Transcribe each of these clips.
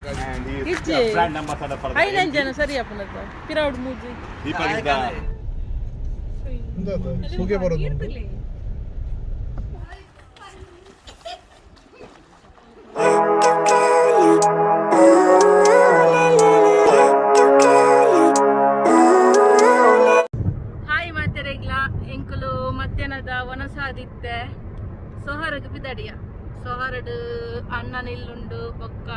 And he is ಇಜ್ಜಿ. a brand ambassador for the ಐನಂಜನ ಜನ ಸರಿ ಅಪ್ಪನತ್ತ ಪಿರೌಡ್ ಮೂಜಿ. Deepak is the ಸುಗೆ ಬರೋದು. ಹಾಯ್ ಮಾತೆರೆಗ್ಲ, ಎಂಕುಲು ಮಧ್ಯಾಹ್ನದ ವನಸಾದಿತ್ತೆ ಸೊಹರಗ್ ಬಿದಡಿಯ. ಸೊಹರಡ್ ಅಣ್ಣನ ಇಲ್ಲುಂಡು, ಬೊಕ್ಕ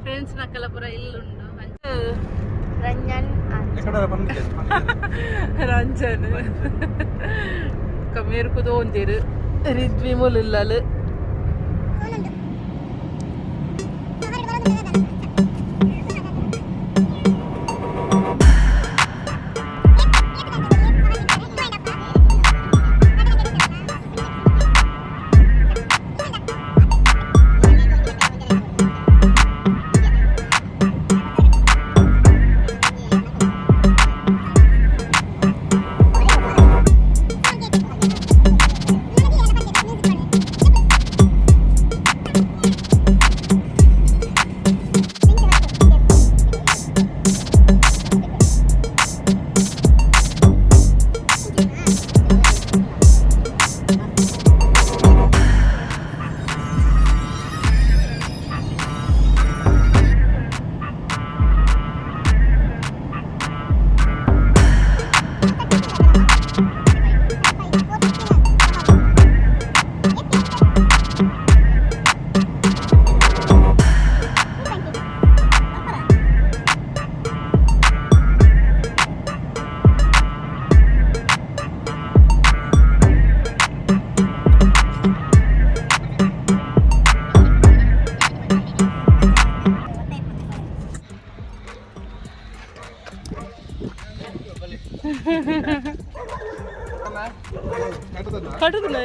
ಫ್ರೆಂಡ್ಸ್ ನಕಲಪುರ ಇಲ್ಲುಂಡು. ರಂಜನ್. ರಂಜನ್ ಕಮೇರು ಕುದೋಂದಿರು ರಿದ್ವಿ ಮುಲುಲ್ಲಲು. ಕಡುಗುಲ.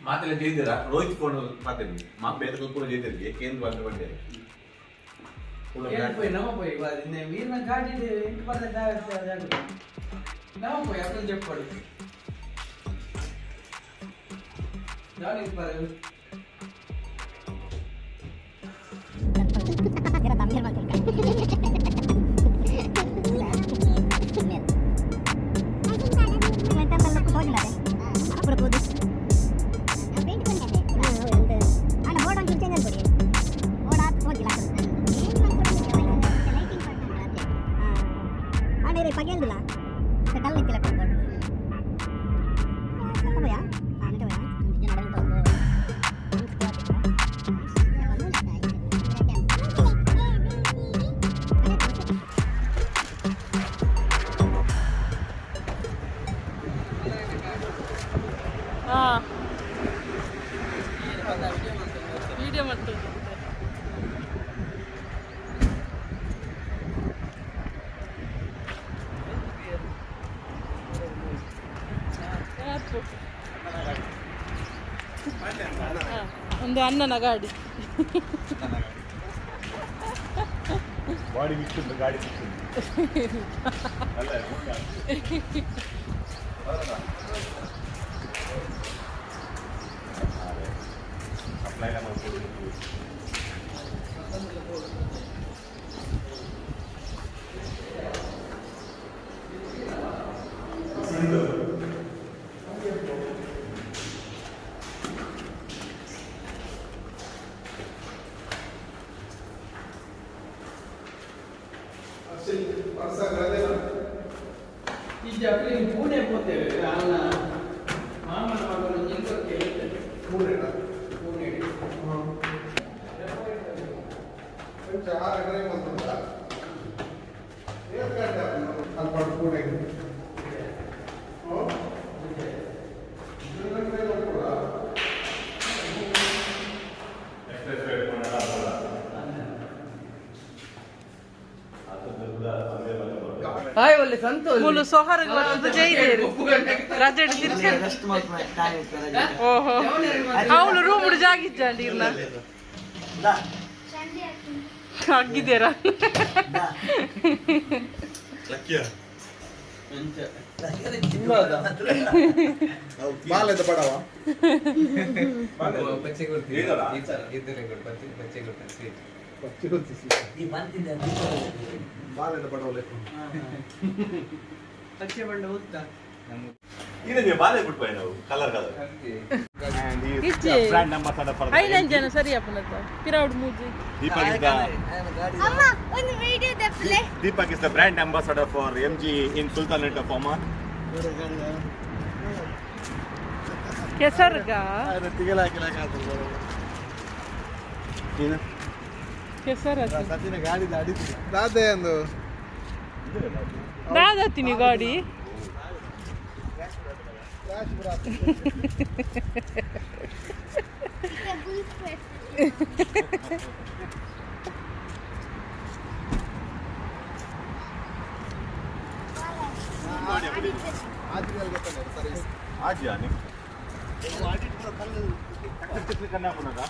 ಮಾತೆಲ್ಲ ಜೈದಿರ ರೋಹಿತ್ ಫೋನ್ ಮಾತಾಡಿ ಮಾ ಬೇರೆ ಕೂಡ ಜೈದಿರ್ಗೆ ಕೇಂದ್ರ ಬಂದ ಬಂದೆ. పోయి నమ్మ పోయి మీరు నాకు ఘాటి ఇంటి పడితే నమ్మ పోయి అసలు చెప్పాడు దాని పరు. ಪಗೆಲ್ದಿಲ್ಲ ಡಲ್ ಇತ್ತಿಲ್ಲ. పోయా అంటే పోయా. ಹಾ, ವಿಡಿಯೋ ಮಾಡ್ತಾ. ಒಂದು ಅಣ್ಣನ ಗಾಡಿ. ಬಾಡಿ ಮಿಕ್ಸ್ ಉಂಟು, ಗಾಡಿ ಮಿಕ್ಸ್ ಉಂಟು ಅಲ್ಲ. ಅಪ್ಲೈ ಮಾಡ್ಬೋದು. ಈ ಜಪ್ಲಿ ಪೂಣೆ ಪೋತೇವೆ ಅಲ್ಲ ಮಾಮನ ಮಗನು ನಿಂತಕ್ಕೆ ಪೂಣೆ. ಎಕ್ಸ್ಪ್ರೆಸ್ ವೇ ಹಾಯ್ ಒಳ್ಳೆ ಸಂತೋಷ. ಮೂಲು ಸೊಹರಗ್ ಬರ್ತದೆ ಜೈದೇರು ರಜೆ ತಿರ್ಗ. ಓಹೋ, ಅವಳು ರೂಮ್ ಜಾಗಿಜ್ಜಾಂಡಿ ಇರ್ನ. ಹಾಕಿದ್ದೀರಾ? ಬಾಲೆದ ಪಡವ. ಬಾಲೆದ ಪಡವ. ಪಚ್ಚೆ ಬಣ್ಣ ಹೋಗ್ತಾ. ಇದೆ ಬಾಲೆ ಬಿಟ್ಪಾಯ ನಾವು ಕಲರ್ ಕಲರ್. ಇಜ್ಜೆ. ಬ್ರ್ಯಾಂಡ್ ಅಂಬಾಸಡರ್ ಫಾರ್ ಐನಂಜನ ಜನ ಸರಿ ಅಪ್ಪನತ್ತ ಪಿರಾವುಡ್ ಮೂಜಿ. ದೀಪಕ್ is the ಅಮ್ಮ, ಒಂದು video ತೆಪ್ಪಲೆ. Deepak is the brand ambassador for MG in Sultanate of Oman. ಕೆಸರ್ಗ. ಕೆಸರ. Sachin ಗಾಡಿ ದಾದೆ ಒಂದು. ದಾದತ್ತಿನಿ ಗಾಡಿ. ಆಜ್ಯಾ ನೀವು ಕನ್ನಡ.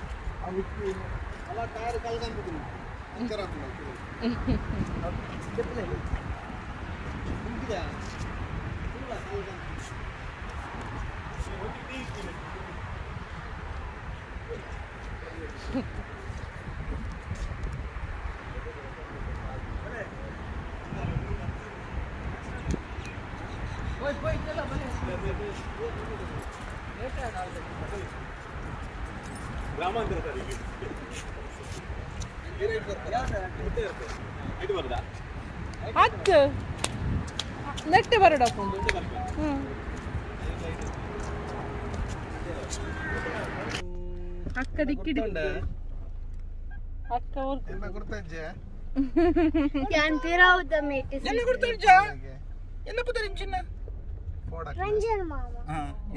ಅಲ್ಲ, ಟೈರ್ ಕಲ್ಕಂತಿದ್ದೀನಿ. ಪಂಚರ್ ಆಗ್ತದೆ. ಗ್ರಾಮಾಂತರ ಸರ್ ಈಗ ಇದು ಬರುದಾ? ಅತ್ತು ನೆಟ್ಟೆ ಬರಡಪ್ಪುಂಡು. ಹ್ಮ್ ಅಕ್ಕ ದಿಕ್ಕಿಡಿ ಅಕ್ಕ ಅವ್ರು. ಎನ್ನ ಗುರ್ತಜ್ಜೆ. ಯಾನ್ ಪಿರಾವುದ ಮೇಟ್. ಎನ್ನ ಪುದರ್ ಚಿನ್ನ? ರಂಜನ್ ಮಾಮ.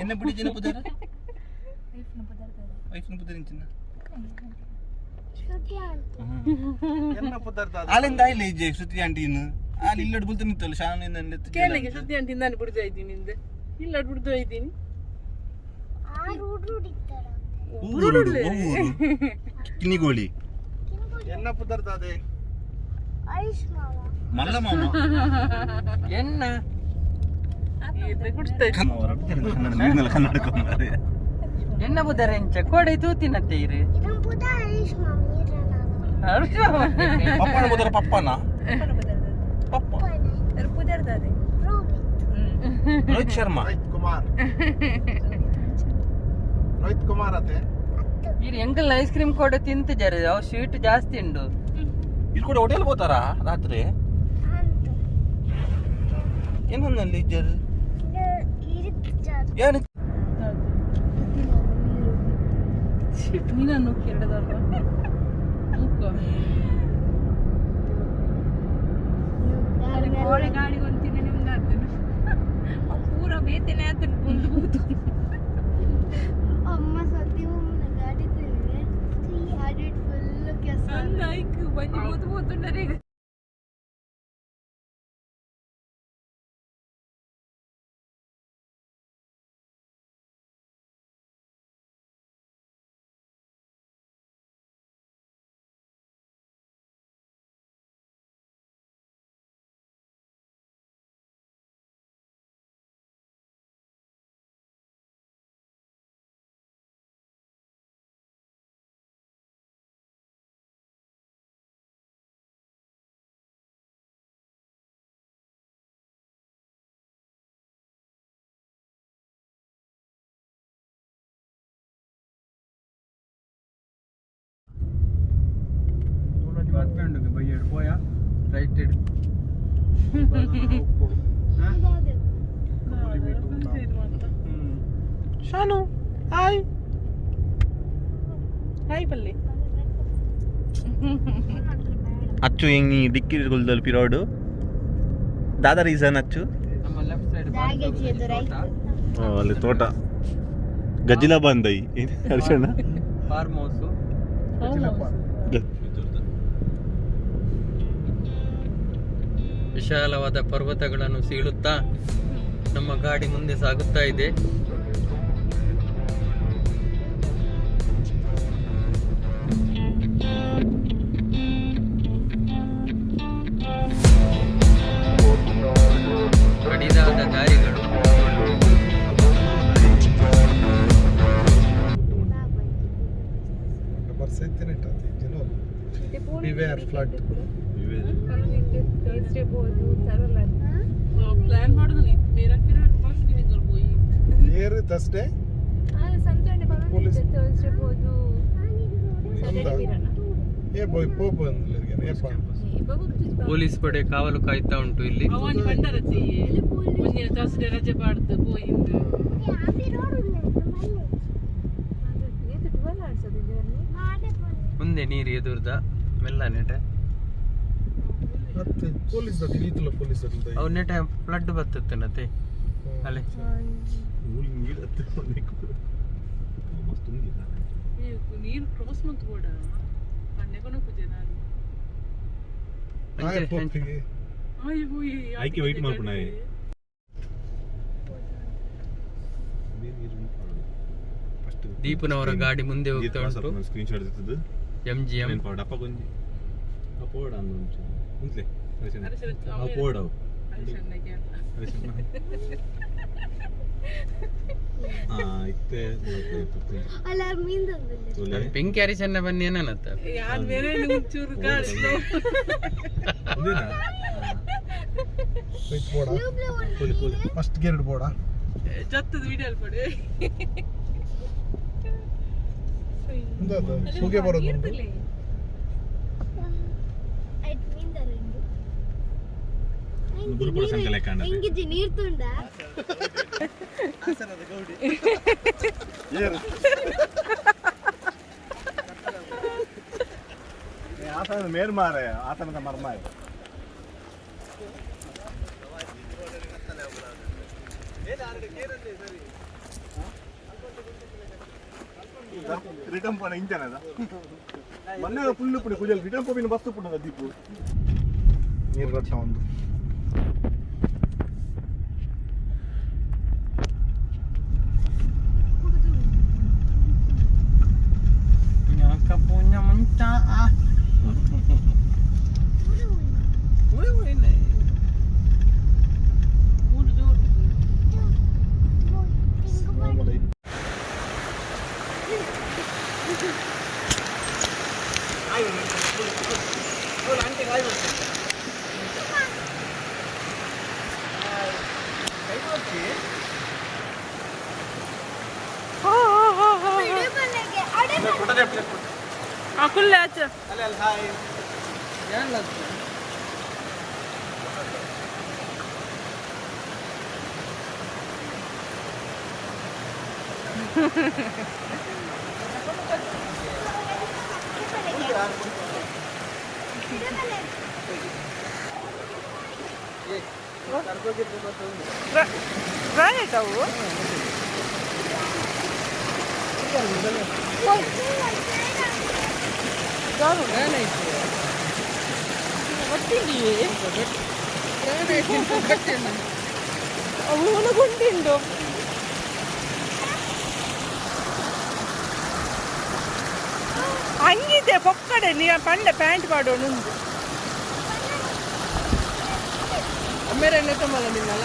ಎನ್ನ ಪುಡಿ ಚಿನ್ನ ಪುದರ್, ವೈಫ್ನ ಪುದರ್ ಚಿನ್ನ. ಶ್ರುತಿ ಆಂಟಿ. ಎನ್ನ ಪುದರ್ದ? ಆಲಿಂದ ಆಯ್ಲೆ ಇಜ್ಜೆ ಶ್ರುತಿ ಆಂಟಿನ್ ಆಲ್ ಇಲ್ಲಡ್ ಬುಲ್ತ ನಿತ್ತಲ್ಲ ಶಾನ್. ಕೇಳಿಗೆ ಶ್ರುತಿ ಅಂತ ನಾನು ಬಿಡ್ದು ಇದ್ದೀನಿ ಹಿಂದೆ ಇಲ್ಲ ಬಿಡ್ದು ಇದ್ದೀನಿ. ಆ ರೂಡ್ ರೂಡ್ ಇತ್ತಾರ. ಕಿನಿಗೋಳಿ. ಎನ್ನ ಪುದರ್ದ ಅದೇ? ಆಯುಷ್ ಮಾಮ. ಮಲ್ಲ ಮಾಮ. ಎಣ್ಣ. ಇದು ಕುಡ್ತಾ ಕನ್ನಡ ಕನ್ನಡ. ಎಣ್ಣ ಬುದರ್ ಎಂಚ ಕೋಡೆ ತೂತಿನತ್ತೆ ಇರು. ಇದನ್ ಪುದ ಆಯುಷ್ ಮಾಮ ಇರನಾಗ. ಪಪ್ಪನ ಪುದರ್, ಪಪ್ಪನ ಪಪ್ಪ. ರೋಹಿತ್. ರೋಹಿತ್ ಶರ್ಮಾ. ರೋಹಿತ್ ಕುಮಾರ್, ರೋಹಿತ್ ಕುಮಾರ್ ಅತೆ. ಇರು, ಎಂಕಲ್ ಐಸ್ ಕ್ರೀಮ್ ಕೋಡೆ ತಿಂತಿದ್ದಾರೆ, ಅವು ಸ್ವೀಟ್ ಜಾಸ್ತಿ ಉಂಡು. ಇಲ್ಲಿ ಕೂಡ ಹೋಟೆಲ್ ಹೋತಾರಾ ರಾತ್ರಿ? ಅಂತ. ಏನನ್ನಲ್ಲಿ ಇಜ್ಜರು? ಇರಿಕ್. ಏನು? ನೀನನ್ನು ಕೇಳಿದಲ್ಲ ಮುಕ್ಕ. ಗಾಡಿ ಒಂತಿನ ನಿಮ್ದು ಆತನು ಪೂರ ಬೇತನೆ ಆತನು ಗುಂಡು ಕೂತು. ಅಮ್ಮ ಸತಿ ಗಾಡಿ ತಿಂದೆ, ಗಾಡಿ ಫುಲ್ ಕೆಸ. ಐಕ್ ಬಂದು ಬೋತು ಬೋತುಂಡರೆ. ಪೋಯ ರೈಟ್ ಇಡು. ಶಾನು, ಹಾಯ್. ಹಾಯ್ ಪಲ್ಲಿ. ಅಚ್ಚು ಹೆಂಗ್ ಡಿಕ್ಕಿ ಗುಲ್ದಲ್ಲಿ ಪಿರೋಡು ದಾದಾ ರೀಸನ್ ಅಚ್ಚು? ನಮ್ಮ ಲೆಫ್ಟ್ ಸೈಡ್. ಅಲ್ಲಿ ತೋಟ ಗಜಿಲ ಬಂದೈ ಹರ್ಷಣ್ಣ. Farm house. ವಿಶಾಲವಾದ ಪರ್ವತಗಳನ್ನು ಸೀಳುತ್ತಾ ನಮ್ಮ ಗಾಡಿ ಮುಂದೆ ಸಾಗುತ್ತಾ ಇದೆ. Beware flood. Thursday ಬೋದು ತರಲ್ಲ. ಪ್ಲಾನ್ ಮಾಡೋದು ಮೇರಾ ಫಸ್ಟ್ ನೀವು ಪೋಯಿ. ಏರ್ ಥರ್ಸ್ಡೇ. ಸಂತೋಷ. ಪೊಲೀಸ್. ಥರ್ಸ್ಡೇ ಬೋದು, ಸ್ಯಾಟರ್ಡೆ ಬೀರಣ. ಏ ಬೋಯ್ ಪೋಪ್ ಅಂದ್ಲಿರ್ಗೆ ಏಪ. ಪೊಲೀಸ್ ಪಡೆ ಕಾವಲು ಕಾಯ್ತಾ ಉಂಟು ಇಲ್ಲಿ. ಅವನ್ ಬಂಡರತಿ ಒಂದಿನ ಥರ್ಸ್ಡೇ ರಜೆ ಪಾಡ್ದು ಪೋಯಿಂದು. ಮುಂದೆ ನೀರು ಎದುರ್ದ ಮೆಲ್ಲ ನೆಟ. ಮತ್ತೆ ಪೊಲೀಸ್ ದಕ್ಲು ಈತಲ ಪೊಲೀಸ್ ದಕ್ಲು. ಅವು ನೆಟ ಫ್ಲಡ್ ಬರ್ತದೆ ಅಲ್ಲೇ. ನೀರು ಮಸ್ತ್ ಉಂಡಿಲ್ಲ. ನೀರು ಕ್ರಾಸ್ ಮಂತ್ ಕೂಡ ಪನ್ನೆಕೊನ ಪೂಜೆ ನಾನು. ಆಯ್ ಪೋಪಿಗೆ. ಆಯ್ ಹೋಯಿ. ಐಕೆ wait ಮಲ್ಪುನ ಆಯೆ. ಫಸ್ಟ್ ದೀಪನವರ ಗಾಡಿ ಮುಂದೆ ಹೋಗ್ತಾ ಉಂಟು. ಸ್ಕ್ರೀನ್ ಶಾಟ್ ಇರ್ತದೆ. M G M. ಡಪ್ಪ ಗೊಂಜಿ ಪೋಡ ಅಂದು ಒಂಚೂರು ಉಂತ್ಲೆ ಅವು ಪೋಡ ಅವು. ಇತ್ತೆ. ಅಲ್ಲ ಮೀನ್. ಪಿಂಕ್ ಹ್ಯಾರಿಸನ್ನ ಬನ್ನಿ ಏನತ್ತ. ಯಾನ್ ಬೇರೆ ಒಂಚೂರು ಗಾಡಿ ವಿತ್ ಬೋಡ ಫಸ್ಟ್ ಗೇರ್ ಬೋಡ. ಜತ್ತದ ವಿಡಿಯೋ ಅಲ್ಪಡೆ. ಇಂದದು ಸುಗೆ ಬರೋದು ಉಂಟು. ಗುರುಕುಲ ಸಂಘ ಲೆಕ್ಕ. ಎಂಗಿಜ್ಜಿ ನೀರ್ ತುಂಡ. ಆತನ ಮೇರ್ಮಾರೆ ಆತನದ ಮರ್ಮಾಯ. ರಿಟರ್ನ್ ಪೋಣ ಇಂಜನ್ ಅದ ಮೊನ್ನೆ ಫುಲ್ ಪುಡಿ ಕುಜಲ್ ರಿಟರ್ನ್ ಪೋಪಿನ ಬಸ್ ಪುಂಡ ದೀಪು. ನೀರು ರಟ್ಟ ಒಂದು. ಮಾಮೂಲಿ. ಕುಲ್ಲೆ ಆಚೆ. ರಾಯಟ್ ಅವು. ಅವು ಗುಂಡಿಂಡು. ಹಂಗಿದೆ ಪೊಕ್ಕಡೆ ನೀ ಪಂಡ ಪ್ಯಾಂಟ್ ಪಾಡೋಣ ಉಂದು ಅಮ್ಮೇರೆ ತಮ್ಮಲ್ಲ ನಿನ್ನಲ್ಲ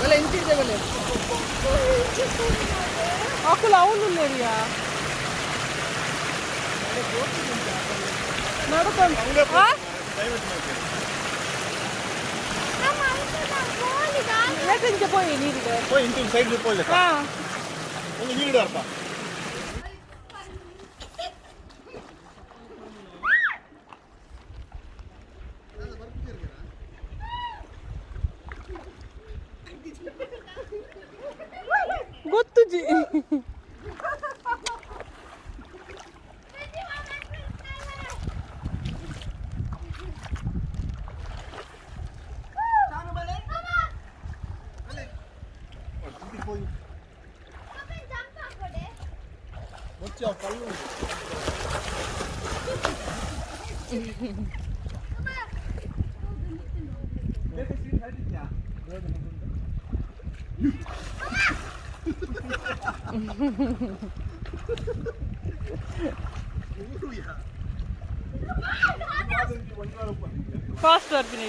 ಒಳ್ಳೆ ಇಂತಿದೆ ಒಳ್ಳೆ ಅಕುಲ ಅವನು ಲೇರಿಯಾ ನಡ್ಕೊಂಡು ಇಂಚ ಪೋಯಿ ನೀರಿಗೆ. ಪೋಯ್ ಇಂಟು ಸೈಡ್ ಪೋಯ್ಲೆ. ಹಾ. ಒಂದು ನೀರು ಅರ್ಪ. ಗೊತ್ತುಜಿ. ಫಾಸ್ಟ್ ಬರ್ತೀನಿ.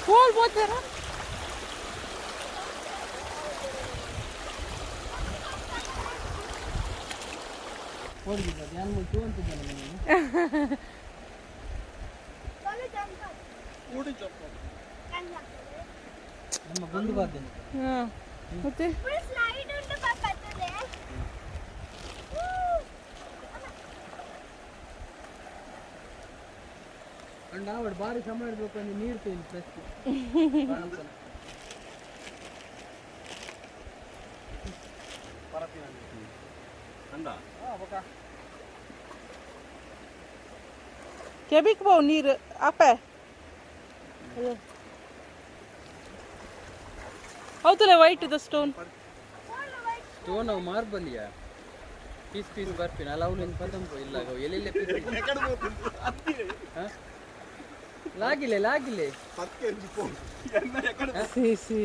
ಹೋಲ್ ಬೋತಾರ. ನಮ್ಮ ಗುಂಡು ಬಾರ್ದೇನೆ. ಮತ್ತೆ ಸ್ಲೈಡ್ ಉಂಟು ಪಾಪತ್ತದೆ. ಅಂಡ್ ಆವಡ್ ಬಾರಿ ಸಮಯ ಇರ್ಬೇಕು ಅಂದ್ರೆ ನೀರು ತೇಲಿ ಫ್ರೆಶ್. ಕೆಬಿಕ್ ಬಾವು ನೀರು ಅಪ್ಪೆ. ಹೌದಲ್ಲ, ವೈಟ್ the stone. Stone ಅವು ಮಾರ್ಬಲಿಯಾ ಪೀಸ್ ಪೀಸ್ ಬರ್ಪಿನ ಅಲ್ಲ. ಅವನು ಪತಂಪು ಇಲ್ಲ, ಅವು ಎಲ್ಲೆಲ್ಲ ಪೀಸ್. ಲಾಗಿಲೆ ಲಾಗಿಲೆ. ಸಿ ಸಿ,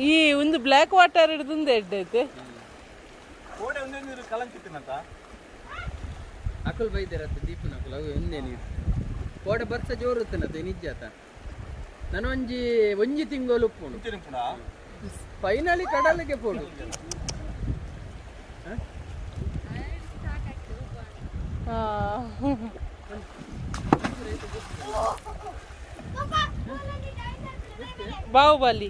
ಈ ಒಂದು ಬ್ಲ್ಯಾಕ್ ವಾಟರ್ ಹಿಡಿದು ಎಡ್ಡೆ ಐತೆ. ಕೋಡೆ ಒಂದೇ ನೀರು ಕಲಂಕಿತ್ತಿನಂತ. ಅಕುಲ್ ಬೈದಿರತ್ತೆ ದೀಪನ ಅಕುಲ್. ಅವು ಒಂದೇ ನೀರು ಕೋಡೆ ಬರ್ಸ ಜೋರು ಇತ್ತನತ್ತೆ ನಿಜ ಆತ. ನಾನು ಒಂಜಿ ಒಂಜಿ ತಿಂಗಳು ಉಪ್ಪುಂಡು. ಫೈನಲಿ ಕಡಲಿಗೆ ಪೋಡು. ಬಾಹುಬಲಿ.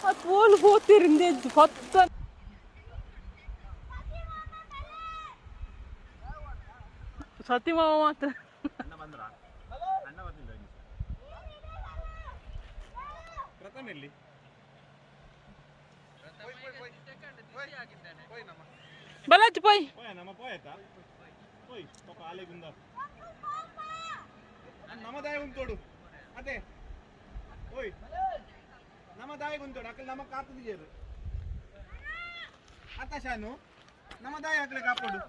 ಅದು ಓಲ್ ಹೋತಿರಿಂದ ಹೊತ್ತ. ಸತಿ ಮಾವ ಮಾತ್ರ. ಅಣ್ಣ ಬಂದ್ರ? ಅಣ್ಣ ಬಂದಿಲ್ಲ ಇನ್ನು. ಪ್ರಥಮ ಎಲ್ಲಿ? ಬಲಾಚ್ ಪೋಯ್. ಪೋಯ ನಮ್ಮ ಪೋಯತಾ ಪೋಯ್ ಪಾಪ ಆಲೆಗುಂದ ನಮ್ಮ ದಾಯ ಉಂಟೋಡು ಅದೇ. ಓಯ್, ನಮ್ಮ ದಾಯ ಉಂಟೋಡು ಅಕಲ್ ನಮ್ಮ ಕಾತುದಿಜೇರು ಅತ್ತ ಶಾನು. ನಮ್ಮ ದಾಯ ಅಕಲೆ ಕಾಪೋಡು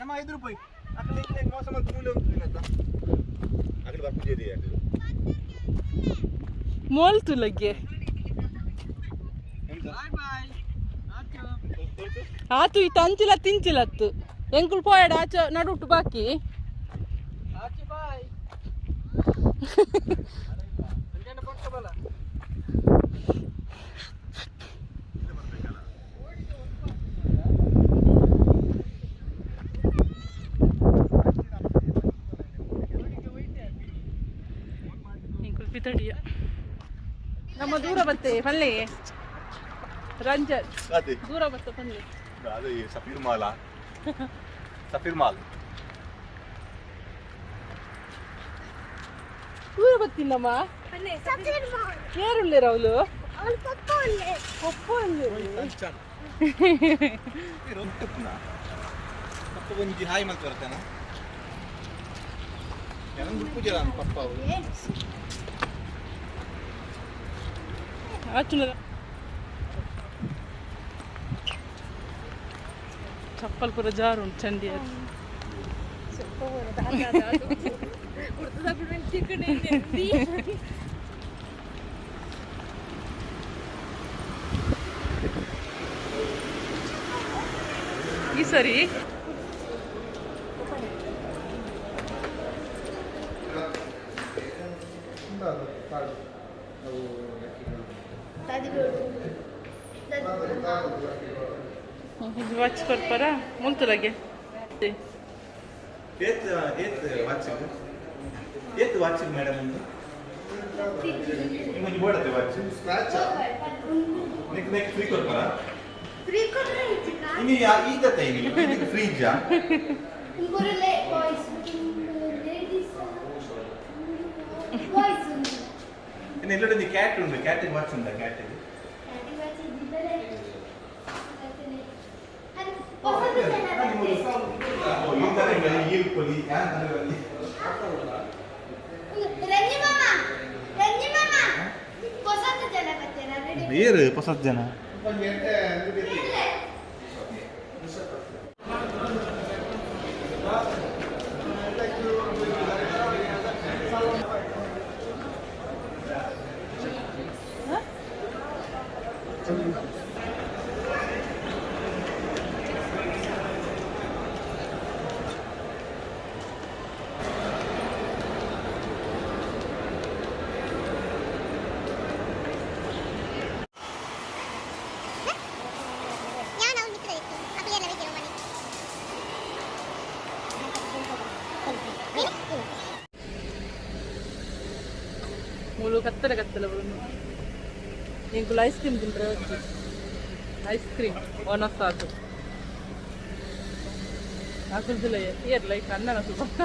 ನಮ್ಮ 5 ರೂಪಾಯಿ ಅಕಲೆ ಇಲ್ಲೇ ಮೋಸ ಮತ್ತು ಮೂಲೆ ಉಂಟು ತಿನ್ನತ್ತ ಅಕಲೆ ಬರ್ಪುಜೇರಿ ಅಕಲೆ. ಮೋಲ್ತು ಲಗ್ಗೆ. Bye bye. ಆತು ಈ ತಂಚಿಲ ತಿಂಚಿಲತ್ತು ಎಂಕುಲ್ ಪೋಯಡ ಆಚ ನಡುಟು ಬಾಕಿ. ಆಚೆ ಬಾಯ್ ಅಂಜನ ಪಕ್ಕ ಬಲ. ಎಂಕುಲ್ ಪಿತಡಿಯ ನಮ್ಮ ದೂರ ಬತ್ತೆ ಪಲ್ಲೆ ರಂಜನ್. ಅದೇ. ದೂರ ಬತ್ತ ಪಲ್ಲೆ. ಅದೇ ಸಫೀರ್ ಮಾಲ, ಸಫೀರ್ ಮಾಲ್. ದೂರ ಬತ್ತಿಲ್ಲಮ್ಮ. ಏರುಳ್ಳೇರ ಅವಳು? ಅವಳು ಪಪ್ಪ ಉಳ್ಳೆ. ಪಪ್ಪ ಉಳ್ಳೇರು. ಪಪ್ಪ ಒಂಜಿ ಹಾಯ್ ಮಲ್ತ್ ಬರ್ತಾನ. ಏನಂದು ಪೂಜೆ ಪಪ್ಪ ಅವರು. ಆಚುನ ಚಪ್ಪಲ್ ಪೂರ ಜಾರು ಉಂಟು ಚಂಡಿ ಅದು. ಈ ಸರಿ ವಾಚ್ ಕೊಡ್ಪಾರ ಮುಲ್ತುಲಗೆ. ಏತ್ ಏತ್ ವಾಚ್, ಏತ್ ವಾಚ್ ಮೇಡಮ್? ಒಂದು ನಿಮ್ಗೆ ಬೋಡತ್ತೆ ವಾಚ್ ನೆಕ್ ನೆಕ್ ಫ್ರೀ ಕೊಡ್ಪಾರ. ಫ್ರೀ ಕೊಟ್ರೆ ಇಚ್ಚಿಕ. ಇನ್ನು ಈಗತ್ತೆ ಇನ್ನು ಫ್ರೀಜಾ. ಇಂಕೊರಲೆ ಬಾಯ್ಸ್ ಲೇಡೀಸ್ ಬಾಯ್ಸ್. ಇನ್ನು ಎಲ್ಲೊಂದು ಕ್ಯಾಟ್ ಉಂಟು. ಕ್ಯಾಟಿಗೆ ವಾಚ್ ಉಂಟಾ ಕ್ಯಾಟಿಗೆ? ಕ್ಯಾಟಿಗೆ ವಾಚ್ ಇದ್ದಿದ್ದಲೇ ಅದು ಹೊಸದು. ಪೊಲಿ ಯಾನ್ ಅಲ್ಲಿ. ರಂಜಿ ಮಾಮ, ರಂಜಿ ಮಾಮ, ಹೊಸತು ಜನ ಬರ್ತೀರಾ? ರೆಡಿ. ಏರು ಹೊಸತ್ ಜನ. ಮೂಲು ಕತ್ತಲೆ ಕತ್ತಲೆ ಬರುನು. ಎಂಕುಲು ಐಸ್ ಕ್ರೀಮ್ ತಿಂದ್ರೆ, ಐಸ್ ಕ್ರೀಮ್ ಒನ್ ಆಫ್ ಸಾಕು. ಆಕುಲ್ದಿಲ್ಲ ಏರ್ ಲೈಟ್ ಅಣ್ಣನ ಸ್ವಲ್ಪ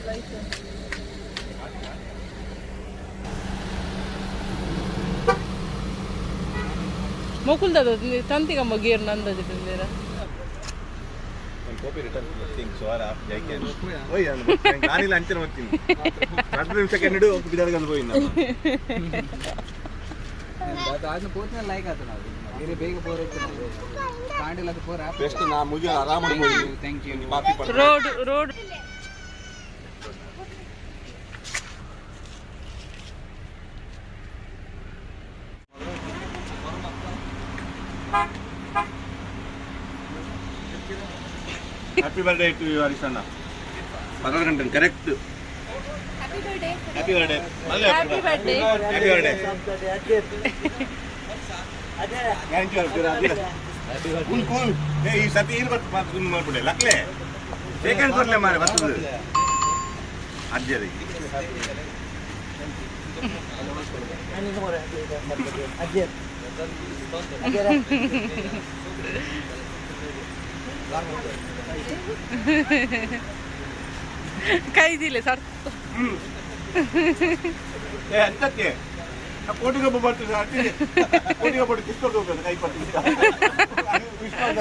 ಲೈಟ್. ಮೊಕುಲ್ದದ ತಂತಿಗಮ್ಮ ಗೇರ್ ನಂದಜಿ ತಿಂದಿರ. ಕಾಪಿ ರಿಟರ್ನ್ ಥಿಂಗ್ ಸೊ ಆರ್ ಜೈಕೆ ಓಯ್ ನಾನಿಲ್ಲ ಅಂಚನೆ ಹೋಗ್ತೀನಿ. 2 ನಿಮಿಷ ಕನ್ನಡ ಬಿದಾರ್ಗಂದು ಹೋಗಿ ನಾನು. ಅದನ್ನ ಪೋತ್ನ ಲೈಕ್ ಆತ ನಾವು ಬೇರೆ ಬೇಗ ಪೋರ್ ಕಾಂಡಿಲ್ಲ ಅದು ಪೋರ್. ಬೆಸ್ಟ್ ನಾ ಮುಗಿ ಆರಾಮ. Thank you. ಮಾಫಿ ಪಡ್ತೀನಿ. Road road. Happy birthday to you ಹರೀಶಣ್ಣ. 12 ಗಂಟೆ correct. Happy birthday. Happy birthday. Happy birthday. Happy birthday. Cool cool. ಏ, ಈ ಸತಿ ಏನು ಬರ್ತು ಮಾತು ಮಾಡ್ಬಿಡೆ ಲಕ್ಲೆ ಸೆಕೆಂಡ್ ಕೊಡ್ಲೆ ಮಾರೆ ಬರ್ತದೆ ಅಜ್ಜರಿಗೆ. ಕೈದಿಲ್ಲ ಸರ್. ಏ ಅಂತಕ್ಕೆ ಕೋಟಿಗೊಬ್ಬ ಬರ್ತದೆ. ಅಟ್ಟಿದೆ ಕೋಟಿಗೊಬ್ಬ ಕಿಸ್ಕೊಂಡು ಹೋಗ್ತದೆ ಕೈ ಪಟ್ಟು. ವಿಶ್ವಾಸ.